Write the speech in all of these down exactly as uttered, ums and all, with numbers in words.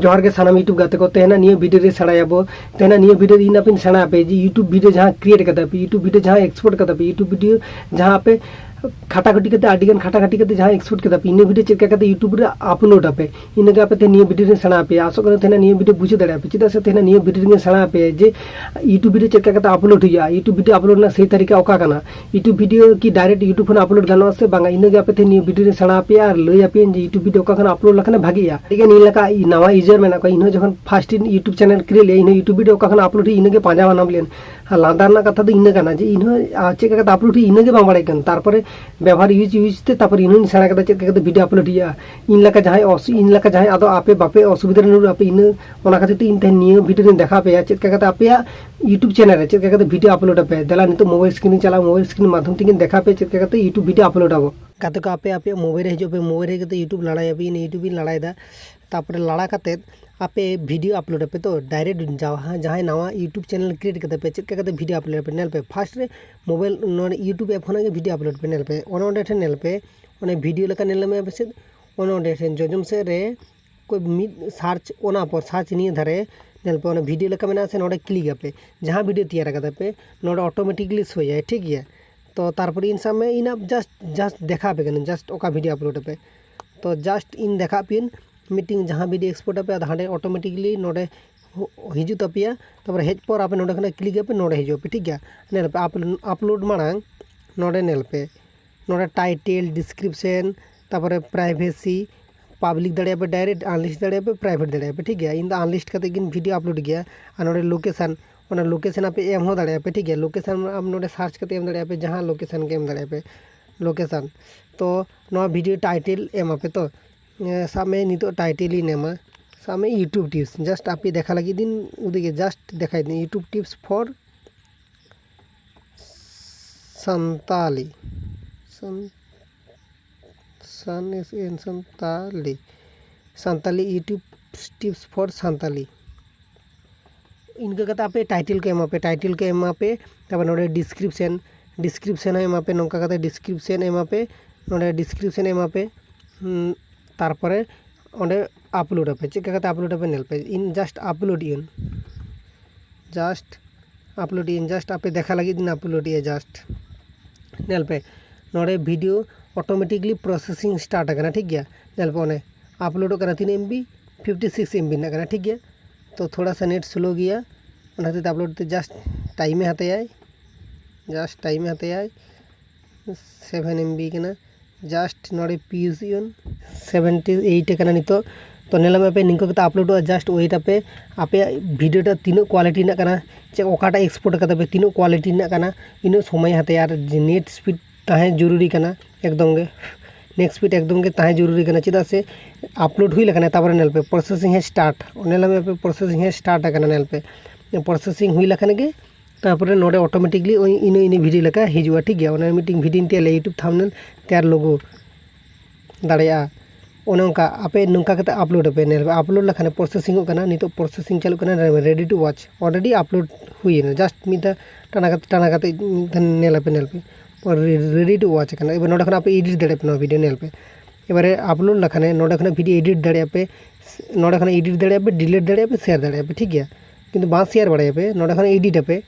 ᱡᱚᱦᱟᱨ ᱜᱮ ᱥᱟᱱᱟᱢ YouTube ᱜᱟᱛᱮ ᱠᱚ, ᱛᱮᱦᱮᱧ ᱱᱤᱭᱟᱹ video ᱨᱮ ᱥᱮᱬᱟᱭᱟᱵᱚ, ᱛᱮᱦᱮᱧ ᱱᱤᱭᱟᱹ video ᱨᱮ ᱤᱧ ᱟᱯᱮᱧ ᱥᱮᱬᱟ ᱟᱯᱮ ᱡᱮ YouTube video ᱡᱟᱦᱟᱸ create ᱠᱟᱫᱟ ᱯᱮ, YouTube video ᱡᱟᱦᱟᱸ export ᱠᱟᱫᱟ ᱯᱮ, YouTube video ᱡᱟᱦᱟᱸ ᱟᱯᱮ ᱠᱷᱟᱴᱟ ᱠᱷᱟᱴᱤ ᱠᱟᱛᱮ, ᱟᱹᱰᱤ ᱜᱟᱱ ᱠᱷᱟᱴᱟ ᱠᱷᱟᱴᱤ ᱠᱟᱛᱮ ᱡᱟᱦᱟᱸ export ᱠᱟᱫᱟ ᱯᱮ, ᱤᱱᱟᱹ video ᱪᱮᱫ ᱞᱮᱠᱟ ᱠᱟᱛᱮ YouTube ᱨᱮ upload ᱟᱯᱮ, ᱤᱱᱟᱹᱜᱮ ᱟᱯᱮ ᱛᱮᱦᱮᱧ ᱱᱤᱭᱟᱹ video ᱨᱮ ᱥᱮᱬᱟ ᱟᱯᱮᱭᱟ᱾ ᱟᱥᱚᱜ ᱠᱟᱱᱟ ᱛᱮᱦᱮᱧ ᱱᱤᱭᱟᱹ video ᱵᱩᱡᱷᱟᱹᱣ ᱫᱟᱲᱮᱭᱟᱜ ᱯᱮ, ᱪᱮᱫᱟᱜ ᱥᱮ ᱛᱮᱦᱮᱧ ᱱᱤᱭᱟᱹ video ᱨᱮᱜᱮ ᱥᱮᱬᱟ ᱟᱯᱮᱭᱟ ᱡᱮ YouTube video ᱪᱮᱫ ᱞᱮᱠᱟ ᱠᱟᱛᱮ upload ᱦᱩᱭᱩᱜᱼᱟ, YouTube video upload ᱨᱮᱱᱟᱜ ᱥᱟᱹᱦᱤ ᱛᱟᱹᱨᱤᱠᱟ ᱚᱠᱟ ᱠᱟᱱᱟ, YouTube video ᱠᱤ direct YouTube ᱠᱷᱚᱱ upload ᱜᱟᱱᱚᱜᱼᱟ ᱥᱮ ᱵᱟᱝᱟ, ᱤᱱᱟᱹᱜᱮ ᱟᱯᱮ ᱛᱮᱦᱮᱧ ᱱᱤᱭᱟᱹ video ᱨᱮ ᱥᱮᱬᱟ ᱟᱯᱮᱭᱟ ᱟᱨ ᱞᱟᱹᱭ ᱟᱯᱮᱭᱟᱹᱧ ᱡᱮ YouTube video ᱚᱠᱟ ᱠᱷᱚᱱ upload ᱞᱮᱠᱷᱟᱱ ᱵᱷᱟᱜᱤᱜᱼᱟ᱾ ᱟᱹᱰᱤ ᱜᱟᱱ ᱤᱧ ᱞᱮᱠᱟ ᱱᱟᱣᱟ user ᱢᱮᱱᱟᱜ ᱠᱚᱣᱟ, ᱤᱧᱦᱚᱸ ᱡᱚᱠᱷᱚᱱ first ᱤᱧ YouTube channel create ᱞᱮᱜᱼᱟ, ᱤᱧᱦᱚᱸ YouTube video ᱚᱠᱟ ᱠᱷᱚᱱ upload ᱦᱩᱭᱩᱜᱼᱟ ᱤᱱᱟᱹᱜᱮ ᱯᱟᱸᱡᱟ ᱵᱟᱝ ᱧᱟᱢ ᱞᱮᱱ᱾ ᱟᱨ ᱞᱟᱸᱫᱟ ᱨᱮᱱᱟᱜ ᱠᱟᱛᱷᱟ ᱫᱚ ᱤᱱᱟᱹ ᱠᱟᱱᱟ ᱡᱮ ᱤᱧᱦᱚᱸ, ᱟᱨ ᱪᱮᱫ ᱞᱮᱠᱟ ᱠᱟᱛᱮ upload ᱦᱩᱭᱩᱜᱼᱟ ᱤᱱᱟᱹᱜᱮ ᱵᱟᱝ ᱵᱟᱲᱟᱭ ᱠᱟᱱᱟ᱾ ᱛᱟᱨᱯᱚᱨᱮ ᱵᱮᱵᱚᱦᱟᱨ use use ᱛᱮ ᱛᱟᱨᱯᱚᱨᱮ ᱤᱧᱦᱚᱸᱧ ᱥᱮᱬᱟ ᱠᱮᱫᱟ ᱪᱮᱫ ᱞᱮᱠᱟ ᱠᱟᱛᱮ video upload ᱦᱩᱭᱩᱜᱼᱟ᱾ ᱤᱧ ᱞᱮᱠᱟ ᱡᱟᱦᱟᱸᱭ ᱚᱥᱩ-, ᱤᱧ ᱞᱮᱠᱟ ᱡᱟᱦᱟᱸᱭ ᱟᱫᱚ ᱟᱯᱮ ᱵᱟᱯᱮ ᱚᱥᱩᱵᱤᱫᱷᱟ ᱨᱮ ᱧᱩᱨᱩᱜ ᱟᱯᱮ, ᱤᱱᱟᱹ, ᱚᱱᱟ ᱠᱷᱟᱹᱛᱤᱨ ᱛᱮ ᱤᱧ ᱛᱮᱦᱮᱧ ᱱᱤᱭᱟᱹ video ᱨᱮᱧ ᱫᱮᱠᱷᱟᱣ ᱟᱯᱮᱭᱟ ᱪᱮᱫ ᱞᱮᱠᱟ ᱠᱟᱛᱮ ᱟᱯᱮᱭᱟᱜ YouTube channel ᱨᱮ ᱪᱮᱫ ᱞᱮᱠᱟ ᱠᱟᱛᱮ video upload ᱟᱯᱮ᱾ ᱫᱮᱞᱟ ᱱᱤᱛᱚᱜ mobile screen ᱤᱧ ᱪᱟᱞᱟᱜᱼᱟ, mobile screen ᱢᱟᱫᱽᱫᱷᱚᱢ ᱛᱮᱜᱤᱧ ᱫᱮᱠᱷᱟᱣ ᱟᱯᱮᱭᱟ ᱪᱮᱫ ᱞᱮᱠᱟ ᱠᱟᱛᱮ YouTube video upload ᱟᱵᱚ᱾ ᱜᱟᱛᱮ ᱠᱚ, ᱟᱯᱮ ᱟᱯᱮᱭᱟᱜ mobile ᱨᱮ ᱦᱤᱡᱩᱜ ᱯᱮ, mobile ᱨᱮ ᱦᱮᱡ ᱠᱟᱛᱮ YouTube ᱞᱟᱲᱟᱭᱟᱯᱮ, ᱤᱧ YouTube ᱤᱧ ᱞᱟᱲᱟᱭᱮᱫᱟ᱾ ᱛᱟᱨᱯᱚᱨᱮ ᱞᱟᱲᱟ ᱠᱟᱛᱮ ᱟᱯᱮ video upload ᱟᱯᱮ᱾ ᱛᱚ direct ᱡᱟᱦᱟᱸ, ᱡᱟᱦᱟᱸᱭ ᱱᱟᱣᱟ YouTube channel create ᱠᱟᱫᱟ ᱯᱮ, ᱪᱮᱫ ᱞᱮᱠᱟ ᱠᱟᱛᱮ video upload ᱟᱯᱮ ᱧᱮᱞ ᱯᱮ᱾ First ᱨᱮ mobile ᱱᱚᱰᱮ YouTube app ᱠᱷᱚᱱᱟᱜ ᱜᱮ video upload ᱯᱮ, ᱧᱮᱞ ᱯᱮ, ᱚᱱᱮ ᱚᱸᱰᱮ ᱴᱷᱮᱱ ᱧᱮᱞ ᱯᱮ, ᱚᱱᱮ video ᱞᱮᱠᱟ ᱧᱮᱞ ᱧᱟᱢᱮᱜᱼᱟ ᱯᱮ ᱥᱮ, ᱚᱱᱮ ᱚᱸᱰᱮ ᱴᱷᱮᱱ ᱡᱚᱡᱚᱢ ᱥᱮᱫ ᱨᱮ ᱠᱚ ᱢᱤᱫ search, ᱚᱱᱟ ᱯᱚᱨ search ᱱᱤᱭᱟᱹ ᱫᱷᱟᱨᱮ ᱧᱮᱞ ᱯᱮ, ᱚᱱᱟ video ᱞᱮᱠᱟ ᱢᱮᱱᱟᱜᱼᱟ ᱥᱮ, ᱱᱚᱰᱮ click ᱟᱯᱮ᱾ ᱡᱟᱦᱟᱸ video ᱛᱮᱭᱟᱨ ᱠᱟᱫᱟ ᱯᱮ, ᱱᱚᱰᱮ automatically ᱥᱳᱭᱟᱭ, ᱴᱷᱤᱠ ᱜᱮᱭᱟ᱾ ᱛᱚ ᱛᱟᱨᱯᱚᱨᱮ ᱤᱧ ᱥᱟᱵ ᱢᱮ ᱤᱧᱟᱹᱜ just, just ᱫᱮᱠᱷᱟᱣ ᱟᱯᱮ ᱠᱟᱹᱱᱟᱹᱧ, just ᱚᱠᱟ video upload ᱟᱯᱮ᱾ ᱛᱚ just ᱤᱧ ᱫᱮᱠᱷᱟᱣ ᱟᱯᱮᱭᱟᱹᱧ ᱢᱤᱫᱴᱤᱝ ᱡᱟᱦᱟᱸ video export ᱟᱯᱮ, ᱟᱫᱚ ᱦᱟᱸᱰᱮ automatically ᱱᱚᱰᱮ ᱦᱚ-, ᱦᱤᱡᱩᱜ ᱛᱟᱯᱮᱭᱟ᱾ ᱛᱟᱨᱯᱚᱨᱮ ᱦᱮᱡ ᱯᱚᱨ ᱟᱯᱮ ᱱᱚᱰᱮ ᱠᱷᱚᱱᱟᱜ click ᱟᱯᱮ, ᱱᱚᱰᱮ ᱦᱤᱡᱩᱜ ᱟᱯᱮ, ᱴᱷᱤᱠ ᱜᱮᱭᱟ᱾ ᱧᱮᱞ ᱯᱮ, up-, upload ᱢᱟᱲᱟᱝ ᱱᱚᱰᱮ ᱧᱮᱞ ᱯᱮ, ᱱᱚᱰᱮ title, description, ᱛᱟᱨᱯᱚᱨᱮ privacy, public ᱫᱟᱲᱮᱭᱟᱜᱼᱟ ᱯᱮ, direct unlist ᱫᱟᱲᱮᱭᱟᱜᱼᱟ ᱯᱮ, private ᱫᱟᱲᱮᱭᱟᱜᱼᱟ ᱯᱮ, ᱴᱷᱤᱠ ᱜᱮᱭᱟ᱾ ᱤᱧ ᱫᱚ unlist ᱠᱟᱛᱮ ᱜᱤᱧ video upload ᱜᱮᱭᱟ᱾ ᱟᱨ ᱱᱚᱰᱮ location, ᱚᱱᱟ location ᱟᱯᱮ ᱮᱢ ᱦᱚᱸ ᱫᱟᱲᱮᱭᱟᱜᱼᱟ ᱯᱮ, ᱴᱷᱤᱠ ᱜᱮᱭᱟ᱾ Location ᱟᱢ ᱱᱚᱰᱮ search ᱠᱟᱛᱮ ᱮᱢ ᱫᱟᱲᱮᱭᱟᱜᱼᱟ ᱯᱮ, ᱡᱟᱦᱟᱸ location ᱜᱮ ᱮᱢ ᱫᱟᱲᱮᱭᱟᱜᱼᱟ ᱯᱮ, location᱾ ᱛᱚ ᱱᱚᱣᱟ video title ᱮᱢ ᱟᱯᱮ᱾ ᱛᱚ, ᱮ, ᱥᱟᱵ ᱢᱮ ᱱᱤᱛᱚᱜ title ᱤᱧ ᱮᱢᱟ, ᱥᱟᱵ ᱢᱮ YouTube tips, just ᱟᱯᱮ ᱫᱮᱠᱷᱟ ᱞᱟᱹᱜᱤᱫ ᱤᱧ ᱩᱫᱩᱜ ᱜᱮ, just ᱫᱮᱠᱷᱟᱭ ᱫᱤᱧ, YouTube tips for ᱥᱟᱱᱛᱟᱞᱤ, ᱥᱟᱱ-, ᱥᱟᱱ S N Santali, Santali YouTube tips for Santali. ᱤᱱᱠᱟᱹ ᱠᱟᱛᱮ ᱟᱯᱮ title ᱠᱚ ᱮᱢᱟ ᱯᱮ, title ᱠᱚ ᱮᱢᱟ ᱯᱮ, ᱛᱟᱨᱯᱚᱨ ᱱᱚᱰᱮ description, description ᱦᱚᱸ ᱮᱢᱟ ᱯᱮ, ᱱᱚᱝᱠᱟ ᱠᱟᱛᱮ description ᱮᱢᱟ ᱯᱮ, ᱱᱚᱰᱮ description ᱮᱢᱟ ᱯᱮ᱾ ᱦᱩᱸ, ᱛᱟᱨᱯᱚᱨᱮ ᱚᱸᱰᱮ ᱟᱯᱞᱳᱰ ᱟᱯᱮ᱾ ᱪᱮᱫ ᱞᱮᱠᱟ ᱠᱟᱛᱮ ᱟᱯᱞᱳᱰ ᱟᱯᱮ ᱧᱮᱞ ᱯᱮ, ᱤᱧ ᱡᱟᱥᱴ ᱟᱯᱞᱳᱰ ᱤᱧ ᱡᱟᱥᱴ ᱟᱯᱞᱳᱰ ᱤᱧ ᱡᱟᱥᱴ ᱟᱯᱮ ᱫᱮᱠᱷᱟ ᱞᱟᱹᱜᱤᱫ ᱤᱧ ᱟᱯᱞᱳᱰ ᱮᱜᱼᱟ ᱡᱟᱥᱴ᱾ ᱧᱮᱞ ᱯᱮ, ᱱᱚᱰᱮ ᱵᱷᱤᱰᱤᱭᱳ ᱚᱴᱳᱢᱮᱴᱤᱠᱞᱤ ᱯᱨᱚᱥᱮᱥᱤᱝ ᱥᱴᱟᱨᱴ ᱟᱠᱟᱱᱟ, ᱴᱷᱤᱠ ᱜᱮᱭᱟ᱾ ᱧᱮᱞ ᱯᱮ, ᱚᱱᱮ ᱟᱯᱞᱳᱰᱚᱜ ᱠᱟᱱᱟ ᱛᱤᱱᱟᱹᱜ ᱮᱢᱵᱤ? ᱯᱷᱤᱯᱴᱤ ᱥᱤᱠᱥ ᱮᱢᱵᱤ ᱨᱮᱱᱟᱜ ᱠᱟᱱᱟ, ᱴᱷᱤᱠ ᱜᱮᱭᱟ᱾ ᱛᱚ ᱛᱷᱚᱲᱟ ᱥᱟ ᱱᱮᱴ ᱥᱞᱳ ᱜᱮᱭᱟ, ᱚᱱᱟ ᱠᱷᱟᱹᱛᱤᱨ ᱛᱮ ᱟᱯᱞᱳᱰ ᱛᱮ ᱡᱟᱥᱴ ᱴᱟᱭᱤᱢᱮ ᱦᱟᱛᱟᱭᱟᱭ, ᱡᱟᱥᱴ ᱴᱟᱭᱤᱢᱮ ᱦᱟᱛᱟᱭᱟᱭ᱾ ᱥᱮᱵᱷᱮᱱ ᱮᱢᱵᱤ ᱠᱟᱱᱟ, ᱡᱟᱥᱴ ᱱᱚᱰᱮ ᱯᱤᱭᱩᱥᱤᱭᱚᱱ ᱥᱮᱵᱷᱮᱱᱴᱤ ᱮᱭᱤᱴ ᱠᱟᱱᱟ ᱱᱤᱛᱚᱜ᱾ ᱛᱚ ᱧᱮᱞ ᱢᱮ ᱟᱯᱮ ᱱᱤᱝᱠᱟᱹ ᱠᱟᱛᱮ ᱟᱯᱞᱳᱰᱚᱜᱼᱟ, ᱡᱟᱥᱴ ᱳᱭᱮᱴ ᱟᱯᱮ, ᱟᱯᱮᱭᱟᱜ ᱵᱷᱤᱰᱤᱭᱳᱴᱟ ᱛᱤᱱᱟᱹᱜ ᱠᱳᱣᱟᱞᱤᱴᱤ ᱨᱮᱱᱟᱜ ᱠᱟᱱᱟ, ᱪᱮ ᱚᱠᱟᱴᱟᱜ ᱮᱠᱥᱯᱳᱨᱴ ᱠᱟᱫᱟ ᱯᱮ ᱛᱤᱱᱟᱹᱜ ᱠᱳᱣᱟᱞᱤᱴᱤ ᱨᱮᱱᱟᱜ ᱠᱟᱱᱟ, ᱤᱱᱟᱹᱜ ᱥᱚᱢᱚᱭ ᱦᱟᱛᱟᱭᱟ᱾ ᱟᱨ ᱱᱮᱴ ᱥᱯᱤᱰ ᱛᱟᱦᱮᱸ ᱡᱚᱨᱩᱨᱤ ᱠᱟᱱᱟ ᱮᱠᱫᱚᱢ ᱜᱮ, ᱱᱮᱴ ᱥᱯᱤᱰ ᱮᱠᱫᱚᱢ ᱜᱮ ᱛᱟᱦᱮᱸ ᱡᱚᱨᱩᱨᱤ ᱠᱟᱱᱟ, ᱪᱮᱫᱟᱜ ᱥᱮ ᱟᱯᱞᱳᱰ ᱦᱩᱭ ᱞᱮᱠᱷᱟᱱ ᱛᱟᱨᱯᱚᱨᱮ ᱧᱮᱞ ᱯᱮ ᱯᱨᱚᱥᱮᱥᱤᱝ ᱦᱮᱸ ᱥᱴᱟᱨᱴ, ᱧᱮᱞ ᱢᱮ ᱯᱮ ᱯᱨᱚᱥᱮᱥᱤᱝ ᱦᱮᱸ ᱥᱴᱟᱨᱴ ᱟᱠᱟᱱᱟ᱾ ᱧᱮᱞ ᱯᱮ ᱯᱨᱚᱥᱮᱥᱤᱝ ᱦᱩᱭ ᱞᱮᱠᱷᱟᱱ ᱜᱮ ᱛᱟᱨᱯᱚᱨᱮ ᱱᱚᱰᱮ ᱚᱴᱳᱢᱮᱴᱤᱠᱞᱤ ᱤᱱᱟᱹ ᱤᱱᱟᱹ ᱵᱷᱤᱰᱤᱭᱳ ᱞᱮᱠᱟ ᱦᱤᱡᱩᱜᱼᱟ, ᱴᱷᱤᱠ ᱜᱮᱭᱟ᱾ ᱚᱱᱟ ᱢᱤᱫᱴᱮᱱ ᱵᱷᱤᱰᱤᱭᱳ ᱛᱮᱭᱟᱨ ᱞᱟᱹᱜᱤᱫ ᱭᱩᱴᱩᱵᱽ ᱛᱷᱟᱢᱵᱱᱮᱞ ᱛᱮᱭᱟᱨ ᱞᱳᱜᱳ ᱫᱟᱲᱮᱭᱟᱜᱼᱟ᱾ ᱚᱱᱮ ᱚᱱᱠᱟ ᱟᱯᱮ ᱱᱚᱝᱠᱟ ᱠᱟᱛᱮ ᱟᱯᱞᱳᱰ ᱟᱯᱮ, ᱧᱮᱞ ᱯᱮ ᱟᱯᱞᱳᱰ ᱞᱮᱠᱷᱟᱱ ᱯᱨᱚᱥᱮᱥᱤᱝᱚᱜ ᱠᱟᱱᱟ, ᱱᱤᱛᱚᱜ ᱯᱨᱚᱥᱮᱥᱤᱝ ᱪᱟᱹᱞᱩᱜ ᱠᱟᱱᱟ, ᱨᱮᱰᱤ ᱴᱩ ᱣᱟᱪ ᱚᱞᱨᱮᱰᱤ ᱟᱯᱞᱳᱰ ᱦᱩᱭᱮᱱᱟ᱾ ᱡᱟᱥᱴ ᱢᱤᱫ ᱫᱷᱟᱣ ᱴᱟᱱᱟ ᱠᱟᱛᱮ ᱴᱟᱱᱟ ᱠᱟᱛᱮ ᱢᱤᱫ ᱫᱷᱟᱣ ᱧᱮᱞ ᱟᱯᱮ, ᱧᱮᱞ ᱯᱮ ᱨᱮᱰᱤ ᱴᱩ ᱣᱟᱪ ᱟᱠᱟᱱᱟ᱾ ᱮᱵᱟᱨ ᱱᱚᱰᱮ ᱠᱷᱚᱱ ᱟᱯᱮ ᱮᱰᱤᱴ ᱫᱟᱲᱮᱭᱟᱜ ᱯᱮ ᱱᱚᱣᱟ ᱵᱷᱤᱰᱤᱭᱳ, ᱧᱮᱞ ᱯᱮ᱾ ᱮᱵᱟᱨᱮ ᱟᱯᱞᱳᱰ ᱞᱮᱠᱷᱟᱱ ᱱᱚᱰᱮ ᱠᱷᱚᱱ ᱵᱷᱤᱰᱤᱭᱳ ᱮᱰᱤᱴ ᱫᱟᱲᱮᱭᱟᱜ ᱯᱮ, ᱱᱚᱰᱮ ᱠᱷᱚᱱ ᱮᱰᱤᱴ ᱫᱟᱲᱮᱭᱟᱜ ᱯᱮ, ᱰᱤᱞᱤᱴ ᱫᱟᱲᱮᱭᱟᱜ ᱯᱮ, ᱥᱮᱭᱟᱨ ᱫᱟᱲᱮᱭᱟᱜ ᱯᱮ, ᱴᱷᱤᱠ ᱜᱮᱭᱟ᱾ ᱠᱤᱱᱛᱩ ᱵᱟᱝ ᱥᱮᱭᱟᱨ ᱵᱟᱲᱟᱭᱟᱯᱮ, ᱱᱚᱰᱮ ᱠᱷᱚᱱ ᱮᱰᱤᱴ ᱟᱯᱮ᱾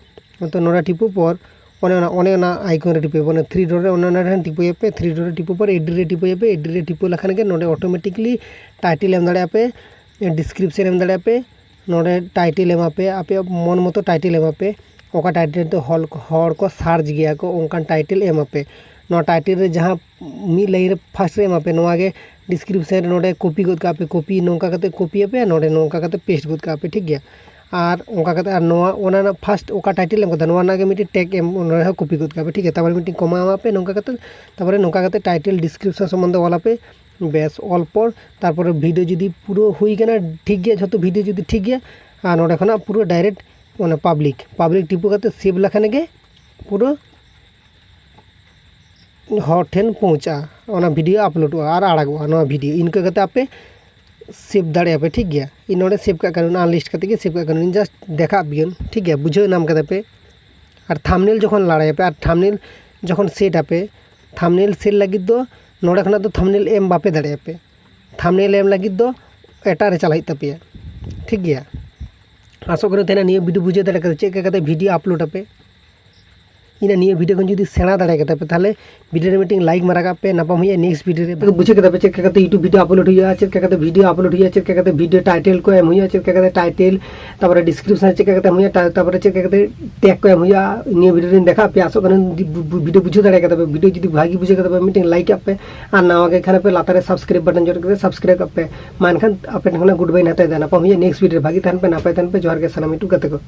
ᱛᱚ ᱱᱚᱰᱮ ᱴᱤᱯᱩ ᱯᱚᱨ ᱚᱱᱮ ᱚᱱᱟ ᱚᱱᱮ ᱚᱱᱟ ᱟᱭᱠᱚᱱ ᱨᱮ ᱴᱤᱯᱩᱭ ᱯᱮ, ᱚᱱᱟ ᱛᱷᱨᱤ ᱰᱚᱴ ᱨᱮ ᱚᱱᱮ ᱚᱱᱟ ᱴᱷᱮᱱ ᱴᱤᱯᱩᱭ ᱯᱮ, ᱛᱷᱨᱤ ᱰᱚᱴ ᱨᱮ ᱴᱤᱯᱩ ᱯᱚᱨ ᱮᱰᱤᱴ ᱨᱮ ᱴᱤᱯᱩᱭ ᱯᱮ, ᱮᱰᱤᱴ ᱨᱮ ᱴᱤᱯᱩ ᱞᱮᱠᱷᱟᱱ ᱜᱮ ᱱᱚᱰᱮ ᱚᱴᱳᱢᱮᱴᱤᱠᱞᱤ ᱴᱟᱭᱴᱮᱞ ᱮᱢ ᱫᱟᱲᱮᱭᱟᱜᱼᱟ ᱯᱮ, ᱰᱤᱥᱠᱨᱤᱯᱥᱚᱱ ᱮᱢ ᱫᱟᱲᱮᱭᱟᱜᱼᱟ ᱯᱮ, ᱱᱚᱰᱮ ᱴᱟᱭᱴᱮᱞ ᱮᱢᱟ ᱯᱮ, ᱟᱯᱮᱭᱟᱜ ᱢᱚᱱ ᱢᱚᱛᱚ ᱴᱟᱭᱴᱮᱞ ᱮᱢᱟ ᱯᱮ, ᱚᱠᱟ ᱴᱟᱭᱴᱮᱞ ᱛᱮ ᱦᱚᱲ ᱠᱚ, ᱦᱚᱲ ᱠᱚ ᱥᱟᱨᱪ ᱜᱮᱭᱟ ᱠᱚ ᱚᱱᱠᱟᱱ ᱴᱟᱭᱴᱮᱞ ᱮᱢᱟ ᱯᱮ᱾ ᱱᱚᱣᱟ ᱴᱟᱭᱴᱮᱞ ᱨᱮ ᱡᱟᱦᱟᱸ ᱢᱤᱫ ᱞᱟᱭᱤᱱ ᱨᱮ ᱯᱷᱟᱥᱴ ᱨᱮ ᱮᱢᱟ ᱯᱮ, ᱱᱚᱣᱟ ᱜᱮ ᱰᱤᱥᱠᱨᱤᱯᱥᱚᱱ ᱨᱮ ᱱᱚᱰᱮ ᱠᱚᱯᱤ ᱜᱚᱫ ᱠᱟᱜᱼᱟ ᱯᱮ, ᱠᱚᱯᱤ ᱱᱚᱝᱠᱟ ᱠᱟᱛᱮ ᱠᱚᱯᱤ ᱟᱯᱮ, ᱱᱚᱰᱮ ᱱᱚᱝᱠᱟ ᱠᱟᱛᱮ ᱯᱮᱥᱴ ᱜᱚᱫ ᱠᱟᱜᱼᱟ ᱯᱮ, ᱴᱷᱤᱠ ᱜᱮᱭᱟ᱾ ᱟᱨ ᱚᱱᱠᱟ ᱠᱟᱛᱮ ᱟᱨ ᱱᱚᱣᱟ ᱚᱱᱟ ᱨᱮᱱᱟᱜ ᱯᱷᱟᱥᱴ ᱚᱠᱟ ᱴᱟᱭᱴᱮᱞ ᱮᱢ ᱠᱟᱫᱟ ᱱᱚᱣᱟ ᱨᱮᱱᱟᱜ ᱜᱮ ᱢᱤᱫᱴᱮᱱ ᱴᱮᱜᱽ ᱮᱢ, ᱚᱱᱟ ᱨᱮᱦᱚᱸ ᱠᱚᱯᱤ ᱜᱚᱫ ᱠᱟᱜᱼᱟ ᱯᱮ, ᱴᱷᱤᱠ ᱜᱮᱭᱟ᱾ ᱛᱟᱨᱯᱚᱨᱮ ᱢᱤᱫᱴᱮᱱ ᱠᱚᱢᱟ ᱮᱢᱟ ᱯᱮ ᱱᱚᱝᱠᱟ ᱠᱟᱛᱮ, ᱛᱟᱨᱯᱚᱨᱮ ᱱᱚᱝᱠᱟ ᱠᱟᱛᱮ ᱴᱟᱭᱴᱮᱞ ᱰᱤᱥᱠᱨᱤᱯᱥᱚᱱ ᱥᱚᱢᱵᱚᱱᱫᱷᱮ ᱚᱞ ᱟᱯᱮ᱾ ᱵᱮᱥ, ᱚᱞ ᱯᱚᱨ ᱛᱟᱨᱯᱚᱨᱮ ᱵᱷᱤᱰᱤᱭᱳ ᱡᱩᱫᱤ ᱯᱩᱨᱟᱹ ᱦᱩᱭ ᱠᱟᱱᱟ, ᱴᱷᱤᱠ ᱜᱮᱭᱟ, ᱡᱷᱚᱛᱚ ᱵᱷᱤᱰᱤᱭᱳ ᱡᱩᱫᱤ ᱴᱷᱤᱠ ᱜᱮᱭᱟ, ᱟᱨ ᱱᱚᱰᱮ ᱠᱷᱚᱱᱟᱜ ᱯᱩᱨᱟᱹ ᱰᱟᱭᱨᱮᱠᱴ ᱚᱱᱟ ᱯᱟᱵᱽᱞᱤᱠ, ᱯᱟᱵᱽᱞᱤᱠ ᱴᱤᱯᱩ ᱠᱟᱛᱮ ᱥᱮᱵᱷ ᱞᱮᱠᱷᱟᱱ ᱜᱮ ᱯᱩᱨᱟᱹ ᱦᱚᱲ ᱴᱷᱮᱱ ᱯᱳᱣᱪᱷᱟᱜᱼᱟ, ᱚᱱᱟ ᱵᱷᱤᱰᱤᱭᱳ ᱟᱯᱞᱳᱰᱚᱜᱼᱟ ᱟᱨ ᱟᱲᱟᱜᱚᱜᱼᱟ ᱱᱚᱣᱟ ᱵᱷᱤᱰᱤᱭᱳ᱾ ᱤᱱᱠᱟᱹ ᱠᱟᱛᱮ ᱟᱯᱮ ᱥᱮᱵᱷ ᱫᱟᱲᱮᱭᱟᱜᱼᱟ ᱯᱮ, ᱴᱷᱤᱠ ᱜᱮᱭᱟ᱾ ᱤᱧ ᱱᱚᱰᱮ ᱥᱮᱵᱷ ᱠᱟᱜ ᱠᱟᱹᱱᱟᱹᱧ, ᱟᱱᱞᱤᱥᱴ ᱠᱟᱛᱮ ᱜᱮ ᱥᱮᱵᱷ ᱠᱟᱜ ᱠᱟᱹᱱᱟᱹᱧ, ᱡᱟᱥᱴ ᱫᱮᱠᱷᱟᱜ ᱵᱤᱭᱟᱹᱱ, ᱴᱷᱤᱠ ᱜᱮᱭᱟ, ᱵᱩᱡᱷᱟᱹᱣ ᱧᱟᱢ ᱠᱟᱫᱟ ᱯᱮ᱾ ᱟᱨ ᱛᱷᱟᱢᱵᱽᱱᱮᱞ ᱡᱚᱠᱷᱚᱱ ᱞᱟᱲᱟᱭᱟᱯᱮ ᱟᱨ ᱛᱷᱟᱢᱵᱽᱱᱮᱞ ᱡᱚᱠᱷᱚᱱ ᱥᱮᱴ ᱟᱯᱮ, ᱛᱷᱟᱢᱵᱽᱱᱮᱞ ᱥᱮᱴ ᱞᱟᱹᱜᱤᱫ ᱫᱚ ᱱᱚᱰᱮ ᱠᱷᱚᱱᱟᱜ ᱫᱚ ᱛᱷᱟᱢᱵᱽᱱᱮᱞ ᱮᱢ ᱵᱟᱯᱮ ᱫᱟᱲᱮᱭᱟᱜᱼᱟ ᱯᱮ᱾ ᱛᱷᱟᱢᱵᱱᱮᱞ ᱮᱢ ᱞᱟᱹᱜᱤᱫ ᱫᱚ ᱮᱴᱟᱜ ᱨᱮ ᱪᱟᱞᱟᱜ ᱦᱩᱭᱩᱜ ᱛᱟᱯᱮᱭᱟ᱾ ᱴᱷᱤᱠ ᱜᱮᱭᱟ, ᱟᱥᱚᱜ ᱠᱟᱹᱱᱟᱹᱧ ᱛᱮᱦᱮᱧ ᱱᱤᱭᱟᱹ ᱵᱷᱤᱰᱤᱭᱳ ᱵᱩᱡᱷᱟᱹᱣ ᱫᱟᱲᱮ ᱠᱟᱫᱟ ᱪᱮᱫ ᱞᱮᱠᱟ ᱠᱟᱛᱮ ᱵᱷᱤᱰᱤᱭᱳ ᱟᱯᱞᱳᱰ ᱟᱯᱮ᱾ ᱤᱧᱟᱹᱜ ᱱᱤᱭᱟᱹ ᱵᱷᱤᱰᱤᱭᱳ ᱠᱷᱚᱱ ᱡᱩᱫᱤ ᱥᱮᱬᱟ ᱫᱟᱲᱮ ᱠᱟᱫᱟ ᱯᱮ, ᱛᱟᱦᱚᱞᱮ ᱵᱷᱤᱰᱤᱭᱳ ᱨᱮ ᱢᱤᱫᱴᱮᱱ ᱞᱟᱭᱤᱠ ᱢᱟᱨᱟ ᱠᱟᱜ ᱯᱮ᱾ ᱧᱟᱯᱟᱢ ᱦᱩᱭᱩᱜᱼᱟ ᱱᱮᱠᱥᱴ ᱵᱷᱤᱰᱤᱭᱳ ᱨᱮ᱾ ᱵᱩᱡᱷᱟᱹᱣ ᱠᱮᱫᱟ ᱯᱮ ᱪᱮᱫ ᱞᱮᱠᱟ ᱠᱟᱛᱮ ᱭᱩᱴᱩᱵᱽ ᱵᱷᱤᱰᱤᱭᱳ ᱟᱯᱞᱳᱰ ᱦᱩᱭᱩᱜᱼᱟ, ᱪᱮᱫ ᱞᱮᱠᱟ ᱠᱟᱛᱮ ᱵᱷᱤᱰᱤᱭᱳ ᱴᱟᱭᱴᱮᱞ ᱠᱚ ᱮᱢ ᱦᱩᱭᱩᱜᱼᱟ, ᱪᱮᱫ ᱞᱮᱠᱟ ᱠᱟᱛᱮ ᱴᱟᱭᱴᱮᱞ, ᱛᱟᱨᱯᱚᱨᱮ ᱰᱤᱥᱠᱨᱤᱯᱥᱚᱱ ᱨᱮ ᱪᱮᱫ ᱞᱮᱠᱟ ᱠᱟᱛᱮ ᱮᱢ ᱦᱩᱭᱩᱜᱼᱟ, ᱴᱟ-, ᱛᱟᱨᱯᱚᱨᱮ ᱪᱮᱫ ᱞᱮᱠᱟ ᱠᱟᱛᱮ ᱴᱮᱜᱽ ᱠᱚ ᱮᱢ ᱦᱩᱭᱩᱜᱼᱟ, ᱱᱤᱭᱟᱹ ᱵᱷᱤᱰᱤᱭᱳ ᱨᱤᱧ ᱫᱮᱠᱷᱟᱣ ᱯᱮᱭᱟ᱾ ᱟᱥᱚᱜ ᱠᱟᱹᱱᱟᱹᱧ ᱡᱩᱫᱤ ᱵᱷᱤᱰᱤᱭᱳ ᱡᱩᱫᱤ ᱵᱷᱟᱜᱤ ᱵᱩᱡᱷᱟᱹᱣ ᱠᱮᱫᱟ ᱯᱮ, ᱢᱤᱫᱴᱮᱱ ᱞᱟᱭᱤᱠ ᱟᱜ ᱯᱮ, ᱟᱨ ᱱᱟᱣᱟ ᱜᱮ ᱠᱷᱟᱱ ᱯᱮ ᱞᱟᱛᱟᱨ ᱨᱮ ᱥᱟᱵᱥᱠᱨᱟᱭᱤᱵ ᱵᱟᱴᱚᱱ ᱡᱚᱴ ᱠᱟᱛᱮ ᱥᱟᱵᱥᱠᱨᱟᱭᱤᱵ ᱠᱟᱜ ᱯᱮ᱾ ᱢᱟ ᱮᱱᱠᱷᱟᱱ ᱟᱯᱮ ᱴᱷᱮᱱ ᱠᱷᱚᱱᱟᱜ ᱜᱩᱰ ᱵᱟᱭ ᱤᱧ ᱦᱟᱛᱟᱣ ᱮᱫᱟ᱾ ᱧᱟᱯᱟᱢ ᱦᱩᱭᱩᱜᱼᱟ ᱱᱮᱠᱥᱴ ᱵᱷᱤᱰᱤᱭᱳ ᱨᱮ᱾ ᱵᱷᱟᱜᱤ ᱛᱟᱦᱮᱱ ᱯᱮ, ᱱᱟᱯᱟᱭ ᱛᱟᱦᱮᱱ ᱯᱮ᱾ ᱡᱚᱦᱟᱨ ᱜᱮ ᱥᱟᱱᱟᱢ ᱭᱩᱴᱩᱵᱽ ᱜᱟᱛᱮ ᱠᱚ᱾